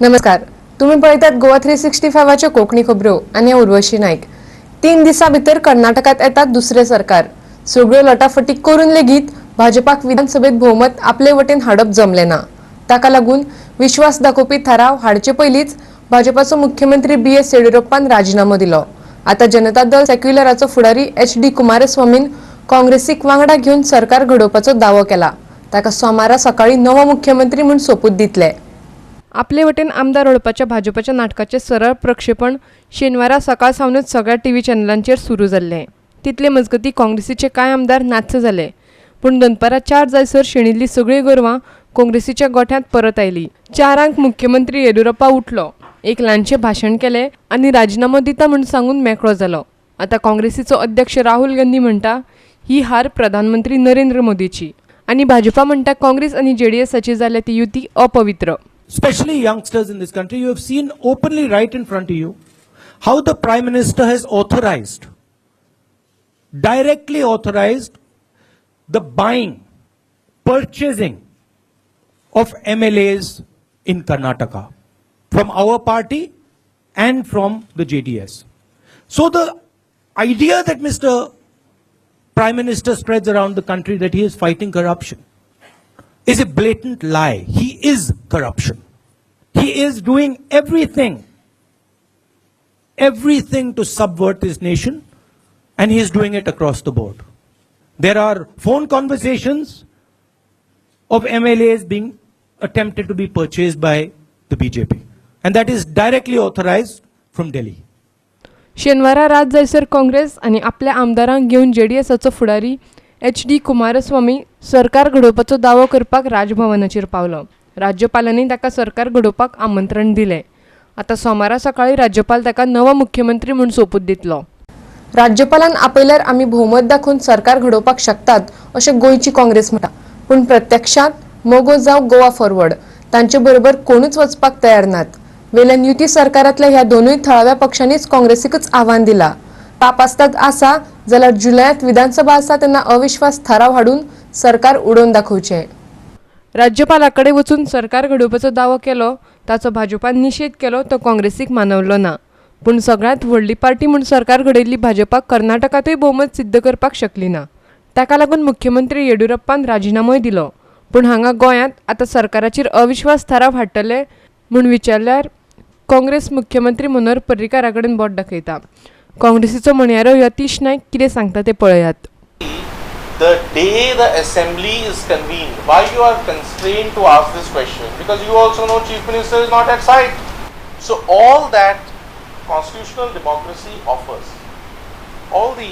नमस्कार, तुम्ही पळयतात गोवा 365च्यो कोंकणी खबरो आनी हांव उर्वशी नायक. 3 दिसां भितर कर्नाटकात येतात दुसरें सरकार. सगळ्यो लटाफटी करून लेगीत भाजपाक विधानसभेत भोवमत आपले वटेन हाडप जमलें ना. ताका लागून विश्वास दाखोवपी थाराव हाडचे पयलींच भाजपाचो मुख्यमंत्री बी एस येडियुरप्पान राजिनामो दिलो. आतां जनता दल सेक्युलराचो फुडारी एच डी कुमारस्वामीन काँग्रेसीक वांगडा घेवन सरकार घडोवपाचो दावो केला. ताका सोमारा सकाळी नवो मुख्यमंत्री म्हूण सोपूत दितले. आपले वटेन आमदार ओडपाच्या भाजपाच्या नाटकाचें सरळ प्रक्षेपण शेनवारा सकाळ सावनूच सगळ्या टीव्ही चॅनलांचेर सुरू जाल्लें. तितले मजगतीं काँग्रेसीचे कांय आमदार नाच्च जाले. पूण दनपारां 4 जायसर शेणिल्लीं सगळीं गोरवां काँग्रेसीच्या गोठ्यांत परत आयलीं. 4ांक मुख्यमंत्री येडियुरप्पा उठलो, एक ल्हानशें भाशण केलें आनी राजिनामो दिता म्हूण सांगून मेकळो जालो. आतां काँग्रेसीचो अध्यक्ष राहुल गांधी म्हणटा, ही हार प्रधानमंत्री नरेंद्र मोदीची आनी भाजपा म्हणटा, काँग्रेस आनी जेडीएसाची जाल्या ती युती अपवित्र. Especially youngsters in this country, you have seen openly right in front of you how the Prime Minister has authorized, directly authorized the buying, purchasing of MLAs in Karnataka from our party and from the JDS. So the idea that Mr. Prime Minister spreads around the country that he is fighting corruption is a blatant lie. He is corruption. He is doing everything, everything to subvert this nation, and he is doing it across the board. There are phone conversations of MLAs being attempted to be purchased by the BJP, and that is directly authorized from Delhi. शेनवारा रात जायसर काँग्रेस आनी आपल्या आमदारांक घेवन जेडीएसाचो फुडारी H D Kumaraswamy सरकार घडोवपाचो दावो करपाक राजभवनाचेर पावलो. राज्यपालांनी ताका सरकार घडोवपाक आमंत्रण दिलें. आतां सोमारा सकाळीं राज्यपाल ताका नवो मुख्यमंत्री म्हूण सोपूत दितलो. राज्यपालान आपयल्यार आमी भोवमत दाखोवन सरकार घडोवपाक शकतात अशें गोंयची काँग्रेस म्हणटा. पूण प्रत्यक्षांत मगो जावं गोवा फॉरवर्ड, तांचे बरोबर कोणूच वचपाक तयार नात. वेल्यान युती सरकारांतल्या ह्या दोनूय थळाव्या पक्षांनीच काँग्रेसीकच आव्हान दिलां. पापास्ताद आसा जाल्यार जुलयांत विधानसभा आसा तेन्ना अविश्वास थाराव हाडून सरकार उडोवन दाखोवचें. राज्यपाला कडेन वचून सरकार घडोवपाचो दावो केलो ताचो भाजपान निशेध केलो तो काँग्रेसीक मानवलो ना. पूण सगळ्यांत व्हडली पार्टी म्हूण सरकार घडयल्ली भाजपाक कर्नाटकांतूय भोवमत सिद्ध करपाक शकली ना. ताका लागून मुख्यमंत्री येडियुरप्पान राजिनामोय दिलो. पूण हांगा गोंयांत आतां सरकाराचेर अविश्वास थाराव हाडटले म्हूण विचारल्यार काँग्रेस मुख्यमंत्री मनोहर पर्रीकारा कडेन बोट दाखयता. काँग्रेसीचो म्हणयारो यतीश नायक कितें सांगता तें पळयात. The day the assembly is convened, why you are constrained to ask this question? Because you also know Chief Minister is not at site. So all that constitutional democracy offers, all the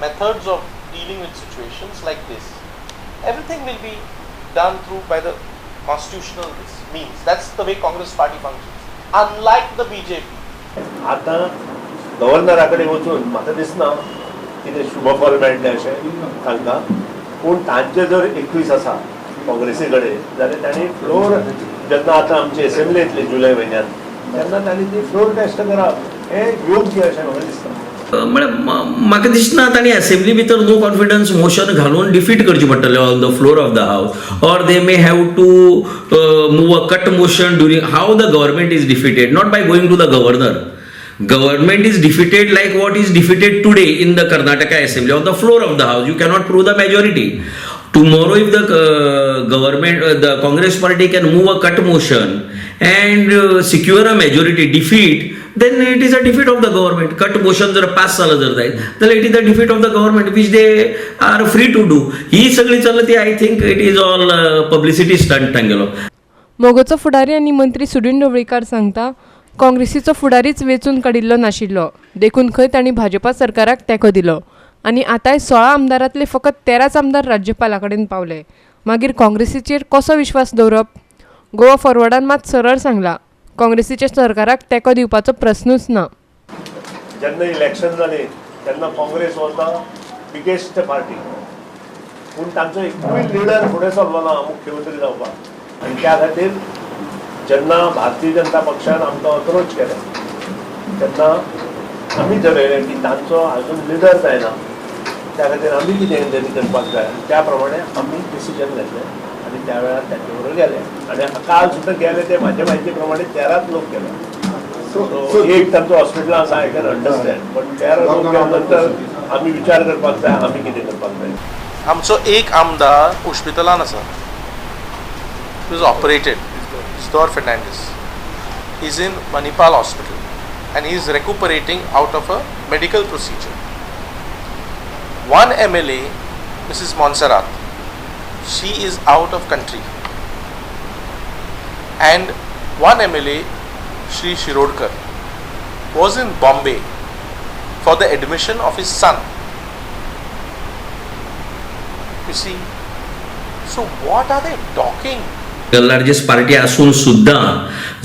methods of dealing with situations like this, everything will be done through by the constitutional this means. That's the way Congress party functions. Unlike the BJP, आतां गव्हर्नरा कडेन वचून म्हाका दिसना कितें शुभफल मेळटलें अशें तांकां. पूण तांचे जर 21 आसा काँग्रेसी कडेन जाल्यार तांणी फ्लोर, जेन्ना आतां आमची एसेंब्ली येतली जुलय म्हयन्यात, तेन्ना तांणी ती फ्लोर टेस्ट करप हें योग्य अशें म्हाका दिसता. म्हळ्यार म्हाका दिसना तांणी असेंब्ली भितर नो कॉन्फिडन्स मोशन घालून डिफीट करचें पडटलें on the floor of the house, or they may have to move a cut motion during. How the government is defeated? Not by going to the governor. Government is defeated like what is defeated today in the Karnataka Assembly on the floor of the house. You cannot prove the majority. Tomorrow, if the government, the Congress party can move a cut motion and secure a majority, defeat, then it is a defeat of the government. Cut motion जर pass जालं जर जायत जाल्यार it is the defeat of the government, which they are free to do. ही सगळी चल्ला ती, I think it is all publicity stunt तांगेलो. मगोचो फुडारी आनी मंत्री सुदिन ढवळीकार सांगता, काँग्रेसीचो फुडारीच वेंचून काडिल्लो नाशिल्लो, देखून खंय तांणी भाजपा सरकाराक तेंको दिलो आनी आतांय 16 आमदारांतले फकत 13च आमदार राज्यपाला कडेन पावले. मागीर काँग्रेसीचेर कसो विश्वास दवरप? गोवा फॉरवर्डान मात सरळ सांगला, काँग्रेसीच्या सरकाराक तेंको दिवपाचो प्रस्नूच ना. जेन्ना इलेक्शन जालें तेन्ना Congress was the biggest party, पूण तांचो एकूय लिडर फुडें सरलो ना मुख्यमंत्री जावपाक. आनी त्या खातीर जेन्ना भारतीय जनता पक्षान आमकां अप्रोच केलें तेन्ना आमी ठरयलें की तांचो अजून लिडर जायना, त्या खातीर आमी कितें तरी करपाक जाय. आनी त्या प्रमाणे आमी डिसिजन घेतलें. आनी त्या वेळार तांचे बरोबर गेले आनी काल सुद्दां गेले ते म्हाजे म्हायती प्रमाणे 13 लोक गेले. सो एक तांचो हॉस्पिटलान आसा, I can understand, पण 13 लोक गेल्या नंतर आमी विचार करपाक जाय आमी कितें करपाक जाय. आमचो एक आमदार हॉस्पिटलान आसा, is operated, Isidore Fernandes is in Manipal hospital and he is recuperating out of a medical procedure. One MLA, Mrs. Monserrat, she is out of country, and one MLA, Shri Shirodkar, was in Bombay for the admission of his son. You see, so what are they talking? Largest party असून सुद्दां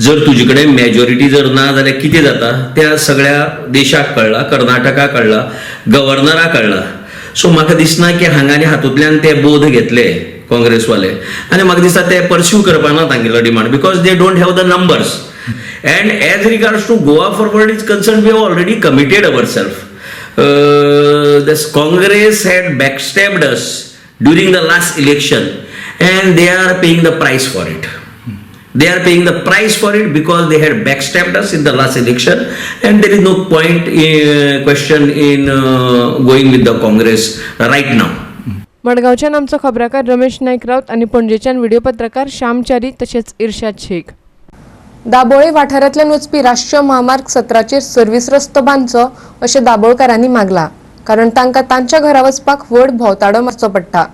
जर तुजे कडेन majority जर ना जाल्यार कितें जाता त्या सगळ्या देशाक कळ्ळा, कर्नाटकाक कळ्ळा, गव्हर्नराक कळ्ळा. सो म्हाका दिसना की हांगा आनी हातूंतल्यान ते बोध घेतले काँग्रेसवाले आनी म्हाका दिसता ते परस्यू करपाना तांगेलो demand because they don't have the numbers. And as regards to Goa Forward is concern, we have already committed our self. This Congress had backstabbed us during the last election and they are paying the price for it. They are paying the price for it because they had backstabbed us in the last election and there is no point in question in going with the Congress right now. मडगांवच्यान आमचो खबराकार रमेश नायक राऊत आनी पणजेच्यान video पत्रकार श्यामचारी तशेंच इर्शाद शेख. दाबोळे वाठारांतल्यान वचपी राष्ट्रीय म्हामार्ग 17चेर सर्वीस रस्तो बांदचो अशें दाबोळकारांनी मागला, कारण तांकां तांच्या घरा वचपाक व्हड भोंवताडो मारचो पडटा.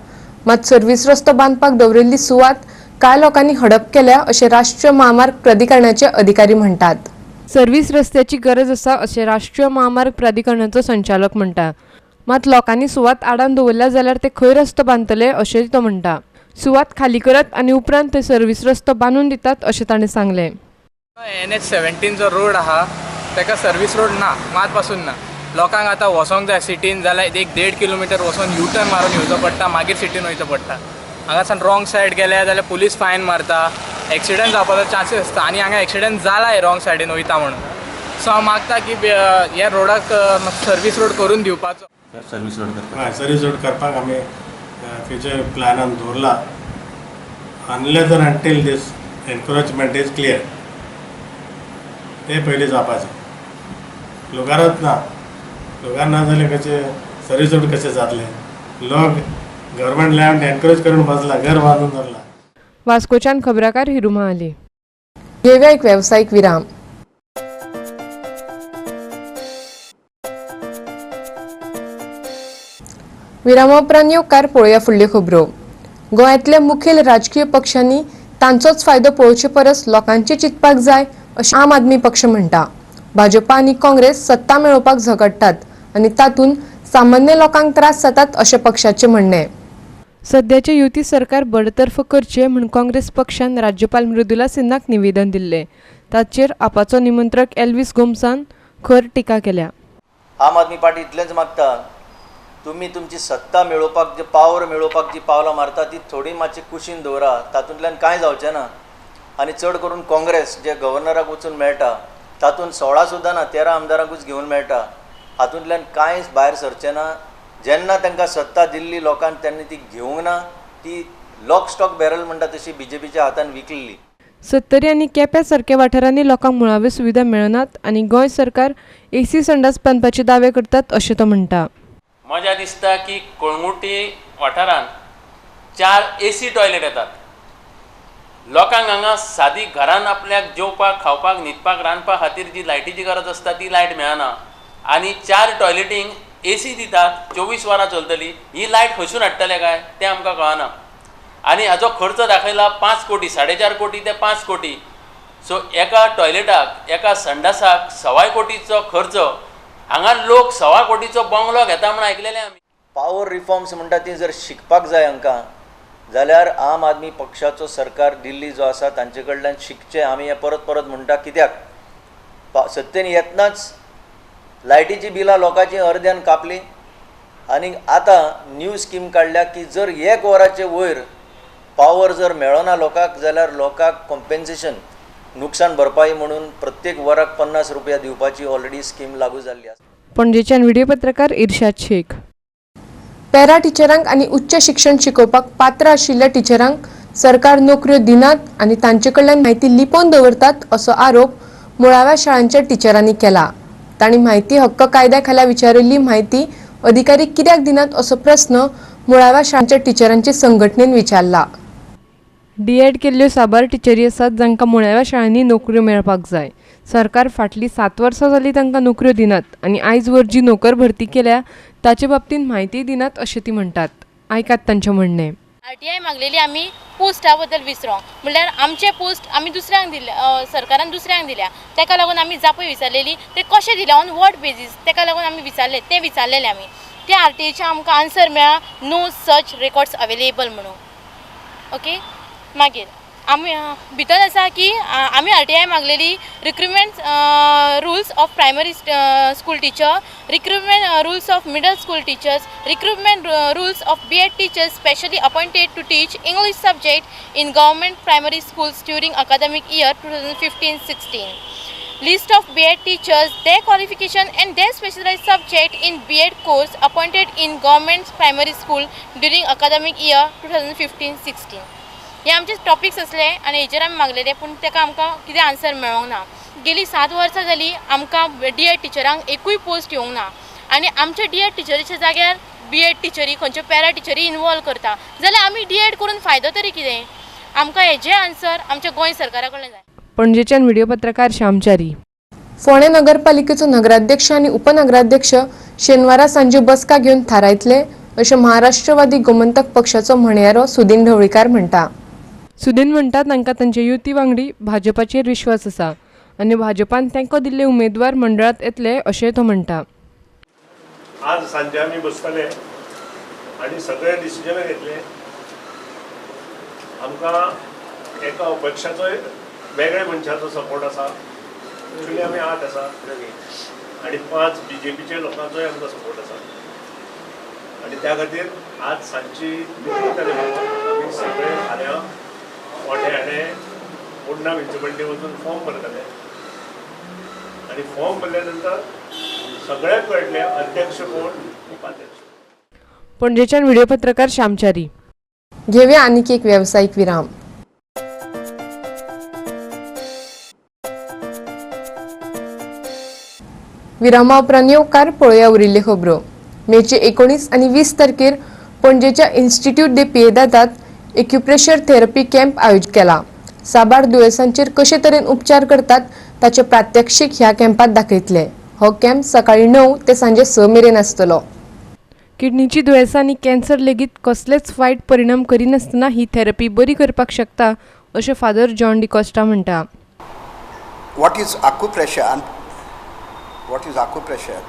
मात सर्वीस रस्तो बांदपाक दवरिल्ली सुवात कांय लोकांनी हडप केल्या अशें राष्ट्रीय म्हामार्ग प्राधिकरणाचे अधिकारी म्हणटात. सर्वीस रस्त्याची गरज आसा अशें राष्ट्रीय म्हामार्ग प्राधिकरणाचो संचालक म्हणटा. मात लोकांनी सुवात आडान दवरल्या जाल्यार ते खंय रस्तो बांदतले अशेंय तो म्हणटा. सुवात खाली करात आनी उपरांत थंय सर्वीस रस्तो बांदून दितात अशें ताणें सांगलें. NH 17 जो रोड आहा ताका सर्वीस रोड ना, मात पासून ना. लोकांक आतां वचोंक जाय सिटीन जाल्यार 1.5 किलोमिटर वचोन यू टर्न मारून येवचो पडटा, मागीर सिटीन वयचो पडटा. हांगासान रॉंग सायड गेले जाल्यार पुलीस फायन मारता, एक्सिडंट जावपाचो चान्सीस आसता आनी हांगा एक्सिडंट जालाय रॉंग सायडीन वयता म्हणून. सो हांव मागता की ह्या रोडाक सर्वीस रोड करून दिवपाचो. सर्वीस रोड करपाक, सर्वीस रोड करपाक आमी फ्युचर प्लॅनान दवरला. Unless or until this encroachment is clear ते पयलीं जावपाचें. लोकारच ना, लोकार ना जाल्यार कशें सर्वीस रोड कशें जातलें? लोक गव्हर्मेंट लँड एनक्रोच करून बसला, घर बांदून धरला. वास्कोच्यान खबराकार हिरू महाली. घेवया एक वेवसायीक विराम. विरामा उपरांत येवकार पळोवया फुडल्यो खबरो. गोंयांतल्या मुखेल राजकीय पक्षांनी तांचोच फायदो पळोवचे परस लोकांचे चिंतपाक जाय अशें आम आदमी पक्ष म्हणटा. भाजपा आनी काँग्रेस सत्ता मेळोवपाक झगडटात आनी तातूंत सामान्य लोकांक त्रास जातात अशें पक्षाचें म्हणणें. सद्याचें युती सरकार बडतर्फ करचें म्हूण काँग्रेस पक्षान राज्यपाल मृदुला सिन्हाक निवेदन दिल्लें. ताचेर आपाचो निमंत्रक एल्वीस गोम्सान खर टिका केल्या. आम आदमी पार्टी इतलेंच मागता, तुमी तुमची सत्ता मेळोवपाक जे पावर मेळोवपाक जी पावलां मारता ती थोडी मातशी कुशीन दवरा, तातूंतल्यान कांय जावचें ना. आनी चड करून काँग्रेस जे गव्हर्नराक वचून मेळटा तातूंत 16 सुद्दां ना, 13 आमदारांकूच घेवन मेळटा, हातूंतल्यान कांयच भायर सरचें ना. जेन्ना तांकां सत्ता दिल्ली लोकांक तेन्ना ती घेवंक ना, ती लॉक स्टॉक बॅरल म्हणटा तशी बीजेपीच्या हातान विकल्ली. सत्तरी आनी केप्यां सारक्या वाठारांनी लोकांक मुळाव्यो सुविधा मेळनात आनी गोंय सरकार एसी संडास बांदपाचे दावे करतात अशें तो म्हणटा. मजा दिसता की कळंगुटी वाठारांत 4 AC toilet येतात. लोकांक हांगा सादी घरान आपल्याक जेवपाक, खावपाक, न्हिदपाक, रांदपा खातीर जी लायटीची गरज आसता ती लायट मेळना आनी 4 टॉयलेटींक AC दितात, 24 वरां चलतली. ही लायट खंयसून हाडटले काय तें आमकां कळना. आनी हाजो खर्च दाखयला 5 कोटी, 4.5 कोटी ते 5 कोटी. सो एका टॉयलेटाक, एका संडासाक 1.25 कोटीचो खर्च. हांगा लोक 1.25 कोटीचो बंगलो घेता म्हूण आयकलेलें आमी. पावर रिफॉर्म्स म्हणटा ती जर शिकपाक जाय हांकां जाल्यार आम आदमी पक्षाचो सरकार दिल्ली जो आसा तांचे कडल्यान शिकचें. आमी हें परत परत म्हणटा, कित्याक सत्तेन येतनाच लायटीची बिलां लोकांची अर्द्यान कापली आनी आतां न्यू स्कीम काडल्या की जर 1 वराचे वयर पावर जर मेळना लोकांक जाल्यार लोकांक कॉम्पेन्सेशन नुकसान भरपाई म्हणून प्रत्येक वराक 50 रुपया दिवपाची ऑलरेडी स्कीम लागू जाल्ली आसा. पणजेच्यान व्हिडिओ पत्रकार इर्शाद शेख. पॅरा टिचरांक आनी उच्च शिक्षण शिकोवपाक पात्र आशिल्ल्या टिचरांक सरकार नोकऱ्यो दिनात आनी तांचे कडल्यान म्हायती लिपोवन दवरतात असो आरोप मुळाव्या शाळांच्या टिचरांनी केला. तांणी म्हायती हक्क कायद्या खाला विचारिल्ली म्हायती अधिकारी कित्याक दिनात असो प्रस्न मुळाव्या शाळांच्या टिचरांचे संघटनेन विचारला. डीएड केल्ल्यो साबार टिचरी आसात जांकां मुळाव्या शाळांनी नोकऱ्यो मेळपाक जाय. सरकार फाटलीं 7 वर्सां जालीं तांकां नोकऱ्यो दिनात आनी आयज वर जी नोकर भरती केल्या ताचे बाबतींत म्हायती दिनात अशें ती म्हणटात. आयकात तांचें म्हणणें. आरटीआय मागलेली आमी पोस्टा बद्दल विसरोंक, म्हणल्यार आमचे पोस्ट आमी दुसऱ्यांक दिल्या, सरकारान दुसऱ्यांक दिल्या, ताका लागून आमी जापय विचारलेली ते कशें दिल्या ऑन what basis, ताका लागून आमी विचारले, ते विचारलेले आमी ते आरटीआयचे आमकां आन्सर मेळ्ळा नो सच रेकॉर्ड्स अवेलेबल म्हणून. ओके, मागीर आमी भितर आसा की आमी RTI मागलेली recruitment rules of primary school teacher, recruitment rules of middle school teachers, recruitment rules of B Ed teachers specially appointed to teach English subject in government primary schools during academic year 2015-16. List of B.Ed teachers, their qualification and their specialized subject in B.Ed course appointed in government primary school during academic year 2015-16. हे आमचे topics आसले आनी हेजेर आमी मागलेले, पूण ताका आमकां कितें आन्सर मेळोंक ना. गेली 7 वर्सां जाली आमकां डी एड टिचरांक एकूय पोस्ट येवंक ना आनी आमच्या डी एड टिचरीच्या जाग्यार बी एड टिचरी, खंयच्यो पॅरा टिचरी इनवॉल्व करता, जाल्यार आमी डी एड करून फायदो तरी कितें? आमकां हेजें आन्सर आमच्या गोंय सरकारा कडल्यान जाय. पणजेच्यान व्हिडिओ पत्रकार श्यामचारी. फोंडें नगरपालिकेचो नगराध्यक्ष आनी उपनगराध्यक्ष शेनवारा सांजे बसका घेवन थारायतले अशें महाराष्ट्रवादी गोमंतक पक्षाचो म्हणयारो सुदीन ढवळीकार म्हणटा. सुदीन म्हणटा तांकां तांचे युती वांगडी भाजपाचेर विश्वास आसा आनी भाजपान तेंको दिल्ले उमेदवार मंडळांत येतले अशें तो म्हणटा. आज सांजे आमी बसतले आनी सगळे डिसिजन घेतले. आमकां एका अपक्षाचो वेगळ्या मनशाचो सपोर्ट आसा, एक्चुअली आमी 8 आसा आनी 5 बीजेपीच्या लोकांचोय आमकां सपोर्ट आसा आनी त्या खातीर आज सांजची मिटींग जाली म्हणून आमी सगळे फाल्यां मोठे हाणें मुंडा म्युनिसिपालिटी वचून फॉर्म भरतले आनी फॉर्म भरल्या नंतर सगळ्यांक कळटलें अध्यक्ष कोण, उपाध्यक्ष. पणजेच्यान व्हिडिओ पत्रकार श्यामचारी. घेवया आनीक एक वेवसायीक विराम. विरामा उपरांत येवकार पळोवया उरिल्ल्यो खबरो. मेचे 19 आनी 20 तारखेर पणजेच्या इन्स्टिट्यूट दे पियेदादात एक्युप्रेशर थेरपी कॅम्प आयोजीत केला. साबार दुयेंसांचेर कशे तरेन उपचार करतात ताचे प्रात्यक्षीक ह्या कॅम्पात दाखयतले. हो कॅम्प सकाळी 9 ते सांजे 6 मेरेन आसतलो. किडनीची दुयेंसां आनी कॅन्सर लेगीत कसलेच वायट परिणाम करिनासतना ही थेरपी बरी करपाक शकता अशें फादर जॉन डिकॉस्टा म्हणटा. What is acupressure? What is acupressure?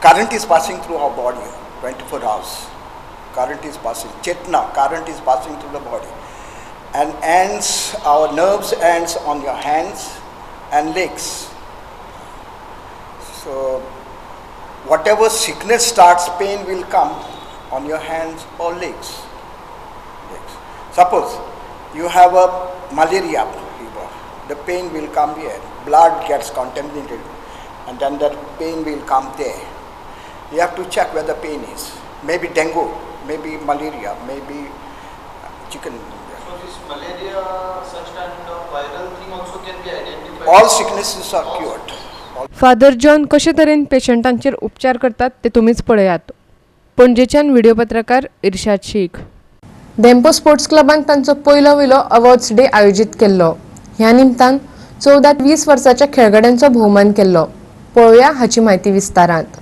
Current is passing through our body 24 hours. Current is passing, chetna, current is passing through the body and ends, our nerves ends on your hands and legs. So whatever sickness starts, pain will come on your hands or legs. Suppose you have a malaria fever, the pain will come here, blood gets contaminated and then that pain will come there. You have to check where the pain is. Maybe dengue, maybe malaria, maybe chicken. So this malaria, such kind of viral thing also can be identified? All sicknesses are cured. Father John कशे तरेन पेशंटांचेर उपचार करतात ते तुमीच पळयात. पणजेच्यान video पत्रकार इर्शाद Shaikh. Dempo sports क्लबान तांचो पयलो वयलो अवॉर्ड्स डे आयोजीत केल्लो. ह्या निमतान 14 ते 20 वर्साच्या खेळगड्यांचो भोवमान केल्लो. पळोवया हाची म्हायती विस्तारांत.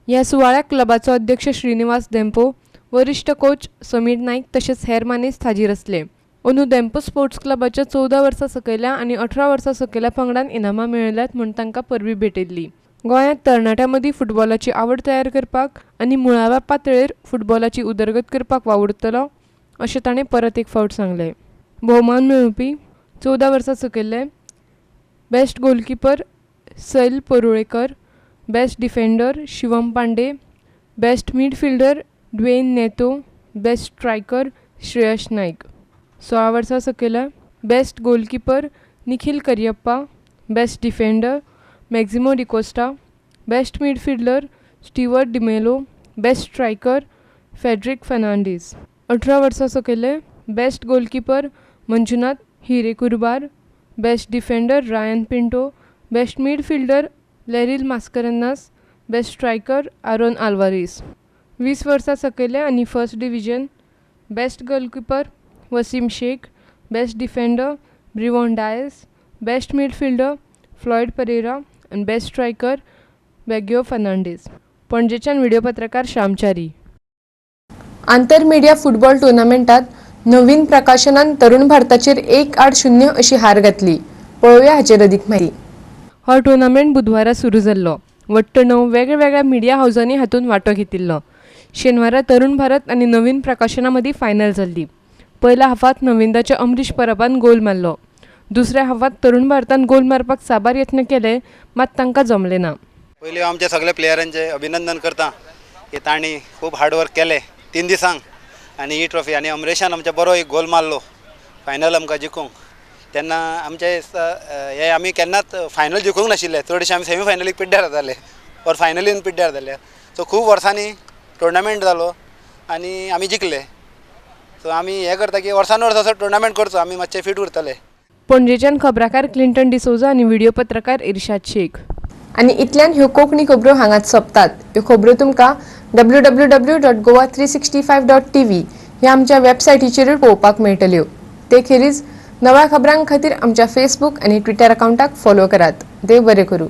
ह्या सुवाळ्याक क्लबाचो अध्यक्ष श्रीनिवास धेंपो, वरिश्ठ कोच समीर नाईक तशेंच हेर मानेस्त हाजीर आसले. अंदू धेंपो स्पोर्ट्स क्लबाच्या 14 वर्सां सकयल्या आनी 18 वर्सां सकयल्या पंगडान इनामां मेळयल्यात म्हूण तांकां परबी भेटयल्ली. गोंयांत तरणाट्यां मदीं फुटबॉलाची आवड तयार करपाक आनी मुळाव्या पातळेर फुटबॉलाची उदरगत करपाक वावुरतलो अशें ताणें परत एक फावट सांगलें. भोवमान मेळोवपी 14 वर्सां सकयल्ले best goalkeeper Sail Parulekar, best defender Shivam Pandey, best midfielder Dwayne Neto, best striker Shreyas Naik. 16 वर्सां सकयल्या best goalkeeper Nikhil Cariappa, best defender Maximo D'Costa, best midfielder Stewart D'Mello, best striker Frederick Fernandes. 18 वर्सां सकयले Best goalkeeper Manjunath Hirekurubar, best defender Ryan Pinto, best midfielder Leril Mascarenhas, best striker Aaron Alvares. 20 वर्सां सकयले आनी first division best goalkeeper Wasim Shaikh, best defender Brivon Dias, best midfielder Floyd Pereira आनी best striker बेग्यो Fernandes. पणजेच्यान video पत्रकार श्यामचारी. आंतर media football टुर्नामेंटात नवीन प्रकाशनान तरुण भारताचेर 1-0 अशी हार घातली. पळोवया हाचेर अदीक म्हायती. हो टुर्नामेंट बुधवारा सुरू जाल्लो. वट्ट 9 वेगळ्यावेगळ्या मिडिया हावजांनी हातूंत वांटो घेतिल्लो. शेनवारा तरुण भारत आनी नवीन प्रकाशना मदीं फायनल जाल्ली. पयल्या हाफांत नविंदाच्या अमरीश परबान गोल मारलो. दुसऱ्या हाफांत तरुण भारतान गोल मारपाक साबार यत्न केले, मात तांकां जमले ना. पयलीं आमच्या सगळ्या प्लेयरांचे अभिनंदन करता की तांणी खूब हार्डवर्क केलें 3 दिसांक आनी ही ट्रॉफी आनी अमरेशान आमच्या बरो एक गोल मारलो फायनल आमकां जिखूंक. तेन्ना आमचे हे आमी केन्नाच फायनल जिखूंक नाशिल्ले, चडशे आमी सेमी फायनलीक पिड्ड्यार जाताले ऑर फायनलीन पिड्ड्यार जाले. सो खूब वर्सांनी टुर्नामेंट जालो आनी आमी जिखले. सो आमी हें करता की वर्सान वर्स असो टुर्नामेंट करचो, आमी मातशे फीट उरतले. पणजेच्यान खबराकार क्लिंटन डिसोजा आनी व्हिडिओ पत्रकार इर्शाद शेख. आनी इतल्यान ह्यो कोंकणी खबरो हांगाच सोंपतात. ह्यो खबरो तुमकां www.goa365.tv ह्या आमच्या वेबसायटीचेरूय पळोवपाक मेळटल्यो. ते खेरीज नव्या खबरां खातीर आमच्या फेसबूक आनी ट्विटर अकावंटाक फॉलो करात. देव बरें करूं.